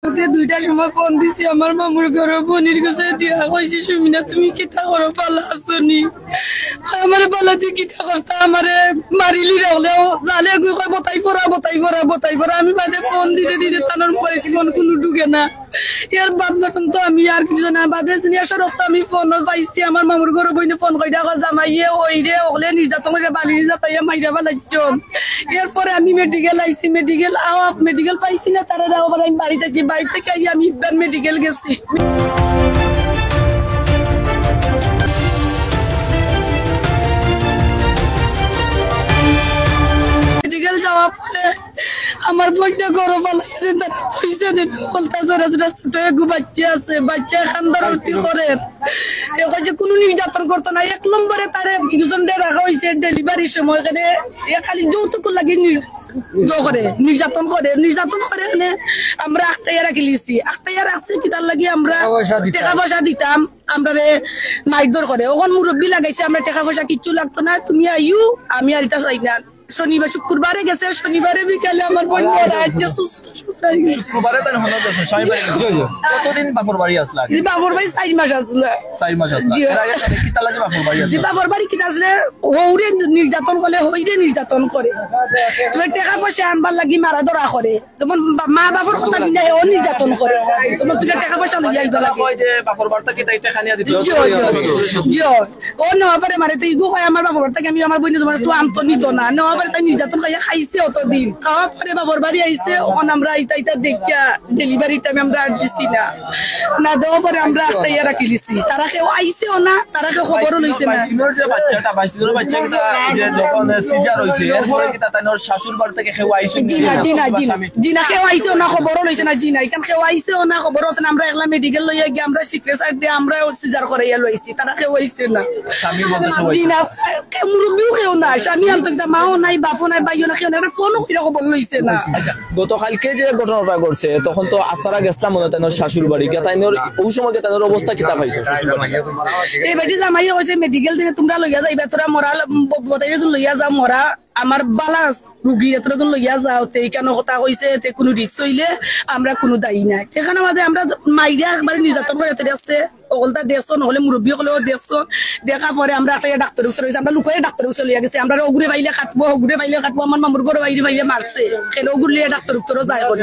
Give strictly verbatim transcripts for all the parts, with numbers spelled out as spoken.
রাইতে দুইটার সময় ফোন দিছি আমার মামুর ঘরো, বইনর গেছে দিয়া কইছি, "সুমিনা, তুমি কিতা করো, ভালা আছো নি?" আমারে ভালা দি কিতা করতা, আমারে মারিলি রাখলেও জালে গু কয়, "বতাই ফোরা, বতাই ফোরা, বতাই ফোরা।" আমি বাদে ফোন দিতে দিতে তানর মোবাইল ফোন কুনু ঢুকে না। এর বাদ পর্যন্ত আমি আর কিছু না, বাদে দুনিয়া সড়ক তো আমি ফোন পাইছি, আমার মামুর ঘরো বইনে ফোন কইরা কয়, "জামাইয়ে ওই রে, ওগলে নির্যাতন কইরা বালি নির্যাতাইয়া মাইরা ফালাইছন।" এরপরে আমি মেডিকেল আইছি, মেডিকেল আওয়া, মেডিকেল পাইছি না, তারা দাও আবার আমি বাড়ি থাকি, বাড়ি থাকি আইয়া আমি ইবার মেডিকেল গেছি। মেডিকেল যাওয়ার পরে আমার বইনটা ঘরো ফালাইছে, তারা থইছে দিন বলতা জোরা জোরা ছোট এগু বাচ্চা আছে, বাচ্চা খান্দার উল্টি করে। এ কইছে কুনু নির্যাতন করতো না, এক নম্বরে তারে দুজনরে রাখা হইছে ডেলিভারির সময়, এখানে এ খালি যৌতুক লাগি নি-, ইয়ে করে, নির্যাতন করে, নির্যাতন করে। এখানে আমরা আটকাইয়া রাখি লিছি, আটকাইয়া রাখছি কিতার লাগি আমরা টেকা পয়সা দিতাম। টেকা পয়সা দিতাম, আমরারে মাইরধর করে। অখন মুরব্বি লাগাইছে, আমরা টেকা পয়সা কিচ্ছু লাগতো না, তুমি আইও, আমি আর ইতা চাই না। শনিবার, শুক্রবারে গেছে, শনিবারে বিকালে আমার বইন মারা আইছে, সুস্থ সবটাই গেছে। শুক্রবারে তাইন হনো গেছে, শনিবারে গেছে। জি, জি। কতদিন বাপর বাড়ি আসলা? এই বাপর বাড়ি চাইর মাস আসলা। চাইর মাস আসলা। জি। এর আগে তাইলে কিতা লাগে বাপর বাড়ি জি, আসলা? বাপর বাড়ি কিতা আসলে হৌরে নির্যাতন করে, হইরে নির্যাতন করে। তুমি টেকা পয়সা আনবার লাগি মারা ধরা করে। যেমন বা-, মা বাপর কথা কিনা ও নির্যাতন করে। যেমন তুই টেকা পয়সা লইয়া আইবা লাগে। কয় যে বাপর বাড়ি থাকি তাই টেকা নিয়া দিত। জি, জি, জি। ও নেওয়া পরে মানে তো ইগু কয় আমার বাপর বাড়ি থাকি আমি আমার বইনে যেমন একটু আনতো নিত না। নেওয়া পরে তাই নির্যাতন খাইয়া খাইছে অতদিন। খাওয়ার পরে বাপর বাড়ি আইছে, অন আমরা ইতা ইতা দেখিয়া ডেলিভারি টাইমে আমরা আর দিছি না। না দেওয়ার পরে আমরা আটকাইয়া রাখি দিছি। তারা কেউ আইছেও না, তারা কেউ খবরও লইছে না। বাইশ দিনর যে বাচ্চাটা, বাইশ দিনর বাচ্চা কিতা যে যখন সিজার হইছে, এরপরে কিতা তাইনর শাশুর বাড়ি থাকি কেউ আইছে? জি না, জি না, জি না। জি না, কেউ আইছেও না, খবরও লইছে না, জি না। এখান কেউ আইছেও না, খবরও আছে না। আমরা একলা মেডিকেল লইয়া গিয়া আমরা সিক্রেট সাইড দিয়া আমরা সিজার করাইয়া লইছি, তারা কেউ আইছে না। স্বামী বলতে কেউ আইছে জি না, না? কেউ মুরব্বিও কেউ না, স্বামী আনতো কিতা, মাও নাই, বাপও নাই, ভাইও না, কেউ না, একটা ফোনও কইরা খবর লইছে না। আচ্ছা, গতকালকে যে ঘটনাটা ঘটছে, তখন তো আপনারা গেছলা মনে হয় তাইনর শাশুর বাড়ি, গিয়া তাইনর ওই সময় গিয়া তাইনর অবস্থা কিতা পাইছো শ্বশুর বাড়ি? এই বেটি জামাইয়ে কইছে, "মেডিকেল দিনে তোমরা লইয়া যাইবা, তোরা মরা ব-, বতাইরে তুমি লইয়া যাও, মরা আমার বালা রুগী এতটা তুমি লইয়া যাও।" তে এইখানো কথা কইছে যে, "কোনো রিস্ক হইলে আমরা কোনো দায়ী না।" এখানে মাঝে আমরা মাইরা একবারে নির্যাতন করে আছে। অকলতা দেখছো, নহলে মুরব্বি অকলেও দেখছো। দেখা পরে আমরা একটা ডাক্তার অফিসে রইছি, আমরা লুকাইয়া ডাক্তার অফিসে লইয়া গেছি। আমরা ওগুরে পাইলে কাটবো, ওগুরে পাইলে কাটবো, আমার মামুর ঘরো বাইরে পাইলে মারছে। কেন ওগুর লইয়া ডাক্তার অফিসে যায় করি।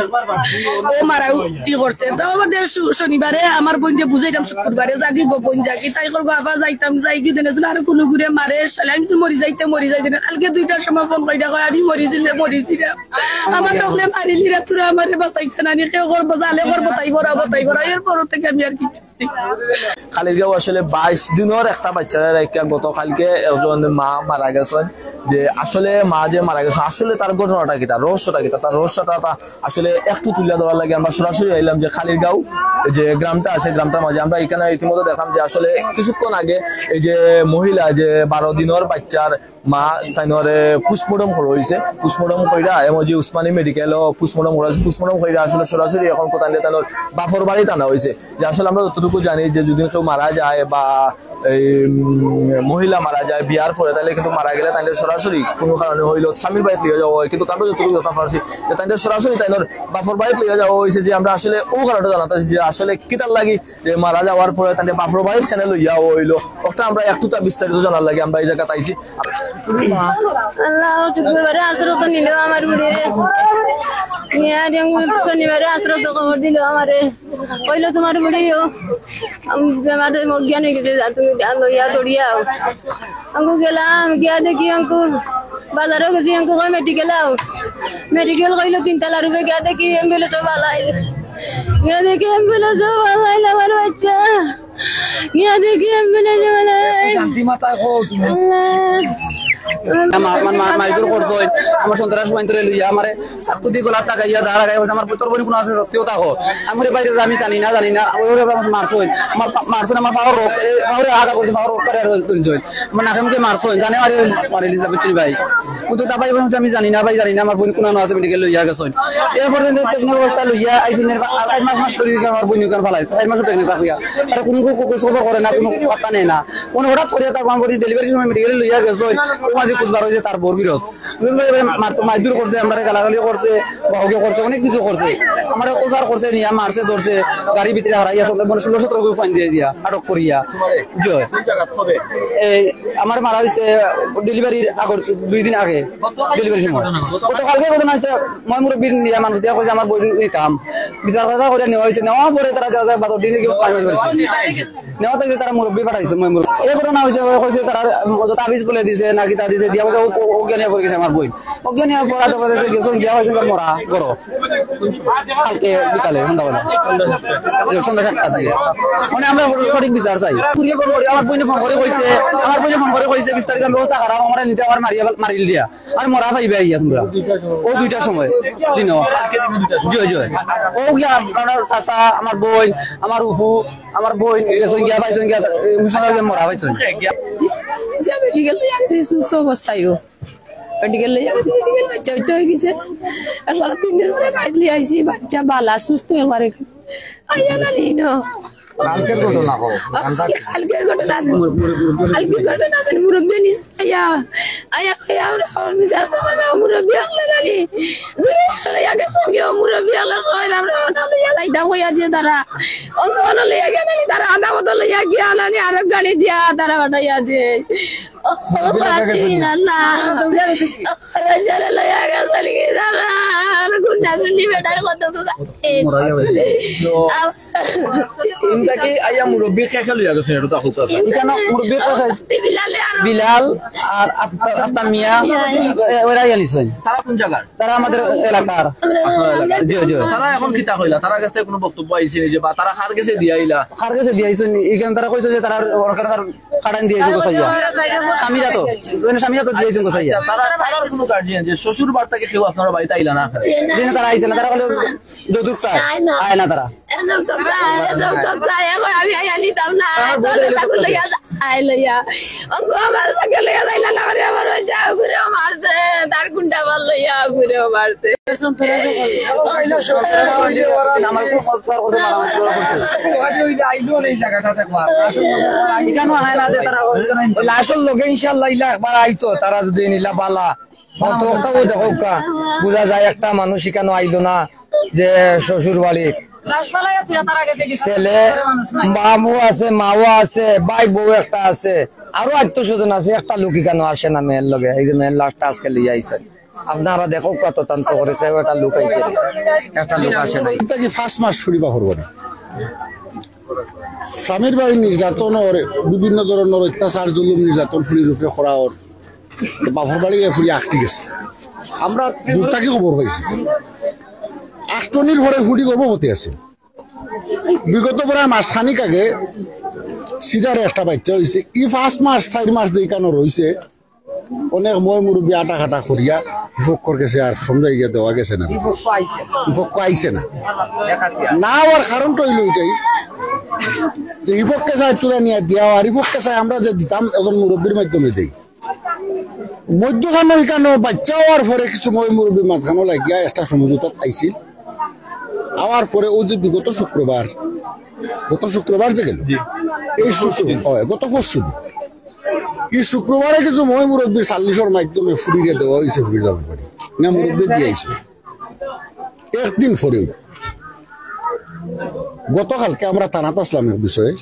ও মারাও ঠিক করছে। তো আমাদের শু-, শনিবারে আমার বইনরে বুঝাইলাম, শুক্রবারে যাগি গো বইন যাগি। তাই কর গো আবার যাইতাম, যাই কি দেনে আর কোনো ঘুরে মারে, শালে আমি তো মরি যাইতে, মরি যাইতে না। কালকে দুইটার সময় ফোন কইরা কয়, "আমি মরি যাইলে, মরি যাইলাম।" আমার তখন মারিলি রে, তোরা আমারে বাঁচাইতে না নি, কেউ করবো, জালে করবো, তাই করা, তাই করা। এরপর থেকে আমি আর কিছু খালিরগাঁও আসলে বাইশ দিনর একটা বাচ্চারে রাখিয়া গতকালকে একজন মা মারা গেছেন। যে আসলে মা যে মারা গেছেন, আসলে তার ঘটনাটা কিতা, রহস্যটা কিতা, তার রহস্যটা তা আসলে একটু তুলে ধরার লাগি আমরা সরাসরি আইলাম যে খালিরগাঁও যে গ্রামটা আছে, গ্রামটার মাঝে আমরা এখানে ইতিমধ্যে দেখলাম যে আসলে কিছুক্ষণ আগে এই যে মহিলা যে বারো দিনর বাচ্চার মা তাইনরে পোস্টমর্টম করা হইছে। পোস্টমর্টম কইরা এমন যে উসমানী মেডিকেলও পোস্টমর্টম করা হইছে। পোস্টমর্টম কইরা আসলে সরাসরি এখন কোথায় তাইনর বাপর বাড়িত আনা হইছে। যে আসলে আমরা যতটুকু জানি যে যদি কেউ মারা যায় বা এই, উম, মহিলা মারা যায় বিয়ার পরে, তাহলে কিন্তু মারা গেলে তাইলে সরাসরি কোনো কারণে হইলো স্বামীর বাড়িত লইয়া যাওয়া হয়, কিন্তু আমরা যতটুকু জানতাম পারছি যে তাইলে সরাসরি তাইনর বাপর বাড়িত লইয়া যাওয়া হইছে। যে আমরা আসলে ও কারণটা জানাতে যে আসলে কিতার লাগি যে মারা যাওয়ার পরে তাইলে বাপর বাড়িত কেনে লইয়া হইলো, ওটা আমরা একটু তা বিস্তারিত জানার লাগি আমরা এই জায়গাত আইছি। আল্লাহ, শুক্রবারে আশ্রত নিল আমার বুড়িরে। নিয়া দিয়ে শনিবারে আশ্রত খবর দিল আমারে। কইলো, "তোমার বুড়িও বেমারে মজ্ঞান হয়ে গেছে, যা তুমি লইয়া দৌড়িয়া আও।" আঙ্কু গেলাম, গিয়া দেখি আঙ্কু বাজারও গেছি, আঙ্কু কয় মেডিকেল আও। মেডিকেল কইলো তিনতলা রুমে, গিয়া দেখি অ্যাম্বুলেন্সও বালাইল। গিয়া দেখি অ্যাম্বুলেন্সও বালাইল আমার বাচ্চা। গিয়া দেখি অ্যাম্বুলেন্সও বালাইল। শান্তি মাথায় কও তুমি। আল্লাহ। মা-, মা-, মা-, মাইদুর করছইন, আমার সন্ত্রাস সমান্তরে লইয়া আমারে চাকু দি গলাত লাগাইয়া, দাঁড়া লাগাইয়া কইছে, "আমার পুতর বইন কোনো আছে, সত্যিও থাকো।" আমি বলি, "বাইরে আমি জানি না, জানি না।" ওই ওরে আমার মারছইন, আমার পা-, মারছইন, আমার পাওয়ার রোগ, এ, পাওয়ারে আগা করছে, পাওয়ার রোগ করে ধরছইন। আমার নাকে মুখে মারছইন, জানে মারি, মারি লিসা, বুঝছি ভাই। কিন্তু তা ভাই বলছে, "আমি জানি না ভাই, জানি না, আমার বইন কোনো আছে, মেডিকেল লইয়া গেছইন।" এরপরে প্রেগনেন্ট অবস্থা লইয়া আইছইন, এর পা-, আর চার মাস, মাস ধরে আমার বইন ওখানে ফালাই, চার মাসও প্রেগনেন্ট থাকলিয়া। আর কোনো খো-, খো-, খোঁজ খবর করে না, কোনো কথা নেয় না। মানে হঠাৎ করিয়া তার আমার বইন ডেলিভারির সময় মেডিকেলে লইয়া গেছইন। মাঝে কুচবার হয়েছে তার বউর গিরস্ত। মার-, মারধর করছে, আমরারে গালাগালি করছে, বাহুকে করছে, অনেক কিছু করছে। আমরারে অত্যাচার করছে, নিয়া মারছে, ধরছে, গাড়ি ভিতরে হারাইয়া সব মানে ষোলো সতেরো করে ফাইন দিয়ে দিয়া আটক করিয়া। জি অয়। এই আমার মারা হয়েছে ডেলিভারির আগর দুই দিন আগে, ডেলিভারির সময়। গতকালকে ঘটনা হয়েছে, ময় মুরব্বীর নিয়া মানুষ দিয়া কইছে আমার বই নিতাম, বিচার কথা করে নেওয়া হয়েছে। নেওয়ার পরে তারা যা যা বাদর দিনে কি পাঁচ মাস করেছে। নেওয়া থাকছে তারা মুরব্বী পাঠাইছে, ময় মুরব্বী। এই ঘটনা হয়েছে, কইছে তারা তাবিজ বলে দিছে না কিতা দিছে, দিয়া কইছে ও-, ও-, অজ্ঞান হয়ে পড়ে গেছে আমার বই। অজ্ঞান হয়ে পড়া তো বলছে গেছে, গিয়া হয়েছে তার মরা, করো। কালকে বিকালে সন্ধ্যাবেলা। এই সন্ধ্যা সাতটা থেকে। মানে আমরা সঠিক বিচার চাই। আমার বইনে ফোন করে কইছে, আমার বইনে ফোন করে কইছে, বিস্তারিত ব্যবস্থা খারাপ, আমরা নিতে আমার মারিয়া, মারিল দিয়া। আর মরা পাইবে আইয়া তোমরা। ও দুইটার সময় দিন। জয় জয়। ও গিয়া আমার চাচা, আমার বইন, আমার উফু, আমার বইন গেছইন গিয়া পাইছইন গিয়া, এই মিশনারি গিয়া মরা পাইছইন। মেডিকেল লইয়া গেছি সুস্থ অবস্থায়। মেডিকেল লইয়া গেছি, মেডিকেল বাচ্চা বাচ্চা হয়ে গেছে। আর সাড়ে তিন দিন পরে বাইরে আইছি, বাচ্চা বালা সুস্থ হয়ে আমার। আইয়া না নিন। কালকের ঘটনা কও। কালকের ঘটনা আছে। কালকের ঘটনা আছে, মুরব্বী নিস আইয়া। আইয়া, আইয়া, আমরা, আমরা যাতে মানে মুরব্বী আনলে নানি। দুই আনলে আগে সঙ্গে মুরব্বী আনলে কয়, আমরা আনলে ইয়া যাইতাম কইয়া যে তারা। অঙ্গ আনলে ইয়া গিয়া নানি, তারা আধা মতো লইয়া গিয়া নানি, আরো গাড়ি দিয়া তারা পাঠাইয়া দে। ও, বাঁচি না, না। ও, রাজারে লইয়া গেছে নাকি তারা? আর গুন্ডা গুন্ডি বেটার কত গো গাড়ি। তো, ইনতা কি আইয়া মুরব্বী কে কে লইয়া গেছে, এটা তো হুক আছে। এখানে মুরব্বী কে কে? বিলালে আর বিলাল আর আফতা-, আফতাব মিয়া, এ, ওরা আইয়া নিছেন। তারা কোন জায়গার? তারা আমাদের এলাকার। আপনার এলাকার। জি, জি। তারা এখন কিতা কইলা? তারা গেছে কোনো বক্তব্য আইছে যে বা তারা কার গেছে দিয়া আইলা? কার গেছে দিয়া আইছেন? এখানে তারা কইছে যে তারা ওখানে তার কাটান দিয়া আইছেন গোসাইয়া। স্বামীরা তো, মানে স্বামীরা তো দিয়া আইছেন গোসাইয়া। আচ্ছা, তারা, তারার কোনো গার্জিয়ান যে শ্বশুর বাড়ি থেকে কেউ আপনারা বাড়িতে আইলা না? জি না, তারা আইছে না, তারা বলে যৌতুক চায়, আয় না। আয় না তারা। এ যৌতুক চায়, এ যৌতুক চায়, এ কয় আমি আইয়া নিতাম না, তার বউরে তাহলে এলে তাকে লইয়া যা, আয় লইয়া। ও গো, আমার তাকে লইয়া যাইলা না, আরে আমার ওই যা ঘুরেও মারছে, তার গুন্ডা মার লইয়া ঘুরেও মারছে। আমার খুব কষ্ট করে মারামারি করা হচ্ছে। এখানেও হয় না যে তারা ওই লাশর লগে ইনশাআল্লাহ ইলা একবার আইতো, তারা যদি নিলা বালা। অত ওটাও দেখো কা, বুঝা যায় একটা মানুষ এখানে আইলো না, যে শ্বশুর বাড়ির লাশ ফালাইয়া থুইয়া তারা গেছে গেছে। ছেলে, বাবু আছে, মাও আছে, ভাই বউ একটা আছে, আরো আত্মীয় স্বজন আছে, একটা লোক এখানে আসে না মেয়ের লগে। এই যে মেয়ের লাশটা আজকে লইয়া আইছে, আপনারা দেখো কত তদন্ত করে, কেউ একটা লোক আইছে, একটা লোক আসে নাই। এটা কি ফার্স্ট মাস ফুড়ি বা করবো না? স্বামীর বাড়ি নির্যাতন ওর, বিভিন্ন ধরনের অত্যাচার, জুলুম, নির্যাতন ফুড়ির উপরে করা ওর। তো বাপর বাড়ি গিয়া ফুড়ি আটকি গেছে। আমরা দূর থাকি খবর পাইছি। আটকনির পরে ফুড়ি গর্ভবতী আছে। বিগত প্রায় মাস খানিক আগে সিজারে একটা বাচ্চা হইছে। ই ফার্স্ট মাস, চার মাস যেখানে রইছে, অনেক ময় মুরব্বী আটা কাটা করিয়া বিপক্ষর গেছে আর সমঝাই গিয়া দেওয়া গেছে না। বিপক্ষ আইছে না। বিপক্ষ আইছে না। দেখা দিয়া। না হওয়ার কারণটা হইল এটাই যে বিপক্ষে চায় তুলে নিয়ে দেওয়া, আর বিপক্ষে চায় আমরা যে দিতাম একজন মুরব্বীর মাধ্যমে দেই। মধ্যখানে ওইখানে বাচ্চা হওয়ার পরে কিছু ময় মুরব্বী মাঝখানে লাগিয়া একটা সমঝোতা আইছিল। আওয়ার পরে ওই যে বিগত শুক্রবার, গত শুক্রবার যে গেল, জি। এই শুক্র-, পরশু দিন। হয়, গত পরশু দিন। এই শুক্রবারে কিছু ময় মুরব্বী সাল্লিশর মাধ্যমে ফুড়িরে দেওয়া হয়েছে ফুড়ি যাবে পারি। না মুরব্বী দিয়ে আইছে। একদিন পরেও গতকালকে আমরা থানাত আসলাম এক বিষয়ে।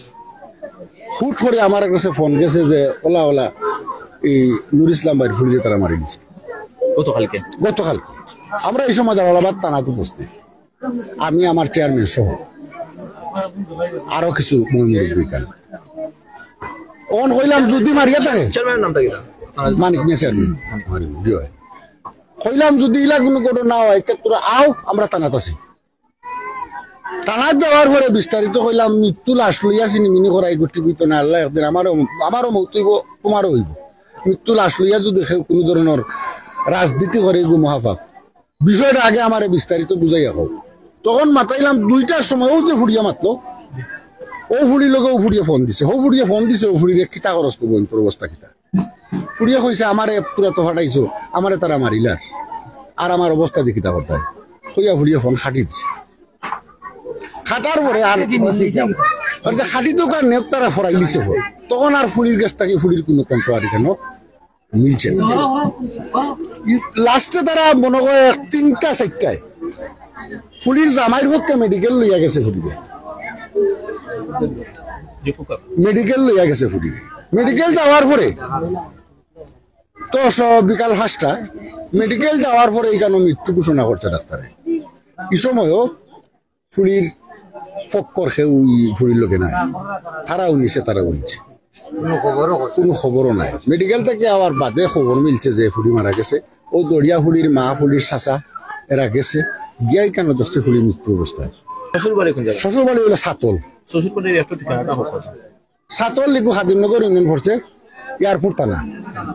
হুট করে আমার কাছে ফোন গেছে যে, "ওলা, ওলা, এই নুর ইসলাম ভাইর ফুড়িরে তারা মারি দিছে।" গতকালকে? গতকালকে। আমরা এই সময় জালালাবাদ থানাত উপস্থিত। আমি আমার চেয়ারম্যান সহ আরো কিছু ময় মুরব্বী এখানে। অন কইলাম যদি মারিয়া থাকে, চেয়ারম্যানের নামটা কি? মানিক মিয়া চেয়ারম্যান। মানিক মিয়া, জি হয়। কইলাম যদি ইলা কোনো ঘটনা হয়, তে তোরা আও, আমরা থানাত আছি। থানাত যাওয়ার পরে বিস্তারিত কইলাম, মৃত্যু লাশ লইয়া চিনিমিনি করাই গুটি গুইতো না, আল্লাহ একদিন আমারও, আমারও মৌত হইব, তোমারও হইব। মৃত্যু লাশ লইয়া যদি কেউ কোনো ধরনের রাজনীতি করে, এগু মহাপাপ। বিষয়টা আগে আমারে বিস্তারিত বুঝাইয়া কও। তখন মাতাইলাম দুইটার সময়, ও যে ফুড়িয়া মাতলো, ও ফুড়ির লগে ও ফুড়িয়ে ফোন দিছে, ও ফুড়িয়ে ফোন দিছে, ও ফুড়িরে কিতা খরচ করবো, তোর অবস্থা কিতা? ফুড়িয়ে কইছে, "আমারে পুরা তো ফাটাইছো, আমারে তারা মারিলার, আর আমার অবস্থা দেখি তা করতায়।" কইয়া ফুড়িয়ে ফোন কাটি দিছে। কাটার পরে আর, আর যে কাটি তো কার নেক তারা ফরাইলিছে ফোন। তখন আর ফুড়ির গেছ থাকি ফুড়ির কোনো কণ্ঠ আর কেন মিলছে না। লাস্টে তারা মনে করে তিনটা চাইরটায় ফুরির জামাইর পক্ষে মেডিকেল লইয়া গেছে ফুরিরে। মেডিকেল লইয়া গেছে ফুরিরে। মেডিকেল যাওয়ার পরে তো স-, বিকাল পাঁচটা, মেডিকেল যাওয়ার পরে ইখানো মৃত্যু ঘোষণা করছে ডাক্তারে। এই সময়ও ফুরির পক্ষর কেউ ই ফুরির লগে নাই, তারাও নিছে, তারাও নিছে। কোনো খবরও নাই। মেডিকেল থাকি আওয়ার বাদে খবর মিলছে যে ফুরি মারা গেছে। ও দরিয়া ফুরির মা, ফুরির চাচা, এরা গেছে, গিয়া ইখানো দেখছে ফুরি মৃত্যু অবস্থায়। শ্বশুর বাড়ি কোন জায়গায়? শ্বশুর বাড়ি অইলো সাতল। শ্বশুর বাড়ির একটু ঠিকানাটা হোক। সাতল লিখু খাদিমনগর ইউনিয়ন পড়ছে, এয়ারপোর্ট থানা,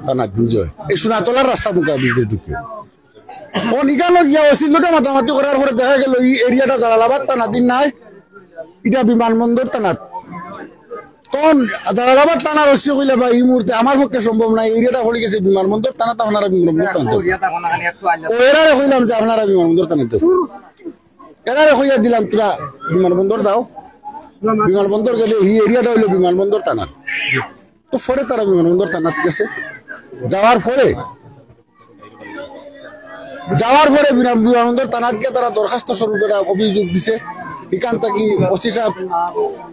থানা দুর্জয়। এই সোনাতলার রাস্তা মুখা বিদ্যুৎ ঢুকে। ও নিকালো গিয়া ওসির লগে মাতামাতি করার পরে দেখা গেল এই এরিয়াটা জালালাবাদ থানাধীন নাই, এটা বিমানবন্দর থানাত। তখন জালালাবাদ থানার ওসি কইলা, "ভাই, এই মুহূর্তে আমার পক্ষে সম্ভব নাই, এরিয়াটা পড়ি গেছে বিমানবন্দর থানাত, আপনারা বিমানবন্দর থানাত।" ও এরারে কইলাম যে, "আপনারা বিমানবন্দর থানাত।" এরারে কইয়া দিলাম, "তোরা বিমানবন্দর যাও।" বিমানবন্দর গেলে এই এরিয়াটা হইলো বিমানবন্দর থানার। তো পরে তারা বিমানবন্দর থানাত গেছে। যাওয়ার পরে, যাওয়ার পরে বিমান-, বিমানবন্দর থানাত গিয়া তারা দরখাস্ত স্বরূপ একটা অভিযোগ দিছে। এখান থাকি ওসি সাহেব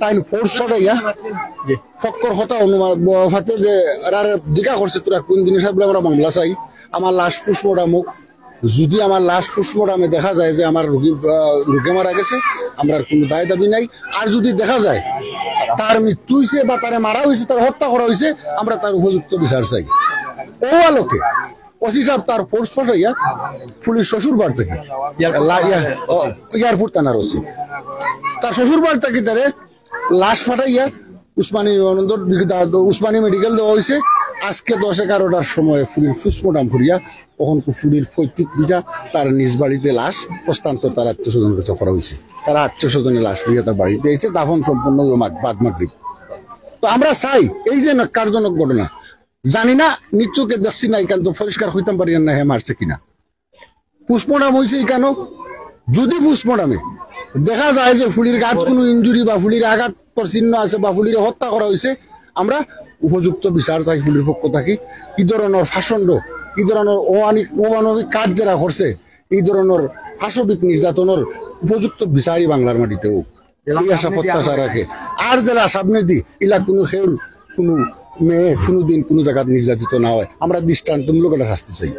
তাইন ফোর্স পাঠাইয়া ফক্কর কথা অনুমান ব-, ফাতে যে এরারে জিজ্ঞা করছে, "তোরা কোন দিনে সাহেব আমরা মামলা চাই, আমার লাশ পোস্টমর্টম হোক।" যদি আমার লাশ পোস্টমর্টমে দেখা যায় যে আমার রোগী, আহ, রোগী মারা গেছে, আমরার কোনো দায় দাবি নাই। আর যদি দেখা যায় তার মৃত্যু হইছে বা তারে মারা হইছে, তার হত্যা করা হইছে, আমরা তার উপযুক্ত বিচার চাই। ও আলোকে ওসি সাহেব তার ফোর্স পাঠাইয়া ফুরির শ্বশুর বাড়ি থাকি, লা-, ইয়া, ও, এয়ারপোর্ট থানার ওসি, তার শ্বশুর বাড়ি থাকি তারে লাশ পাঠাইয়া উসমানী বিমানবন্দর, উসমানী মেডিকেল দেওয়া হইছে। আজকে দশ এগারোটার সময় ফুরির পোস্টমর্টম করিয়া অখন ফুরির পৈতৃক ভিটা তার নিজ বাড়িতে লাশ হস্তান্তর তার আত্মীয় স্বজনের কাছে করা হইছে। তারা আত্মীয় স্বজনের লাশ লইয়া তার বাড়িতে আইছে, দাফন সম্পন্ন হইব মাগ-, বাদ মাগরিব। তো আমরা চাই এই যে ন্যাক্কারজনক ঘটনা, জানি না, নিজ চোখে দেখছি না, এখান তো পরিষ্কার হইতাম পারি না হে মারছে কিনা। পোস্টমর্টম হইছে ইখানো, যদি পোস্টমর্টমে দেখা যায় যে ফুরির গাত কোনো ইনজুরি বা ফুরির আঘাতর চিহ্ন আছে বা ফুরিরে হত্যা করা হইছে, আমরা উপযুক্ত বিচার চাই ফুরির পক্ষ থাকি। এই ধরনের পাষণ্ড, এই ধরনের অমানিক, অমানবিক কাজ যারা করছে, এই ধরনের পাশবিক নির্যাতনের উপযুক্ত বিচারই বাংলার মাটিতে হোক, এই আশা প্রত্যাশা রাখে। আর যারা সামনে দি ইলা কোনো কেউর কোনো মেয়ে কোনো দিন কোনো জায়গাত নির্যাতিত না হয়, আমরা দৃষ্টান্তমূলক একটা শাস্তি চাই।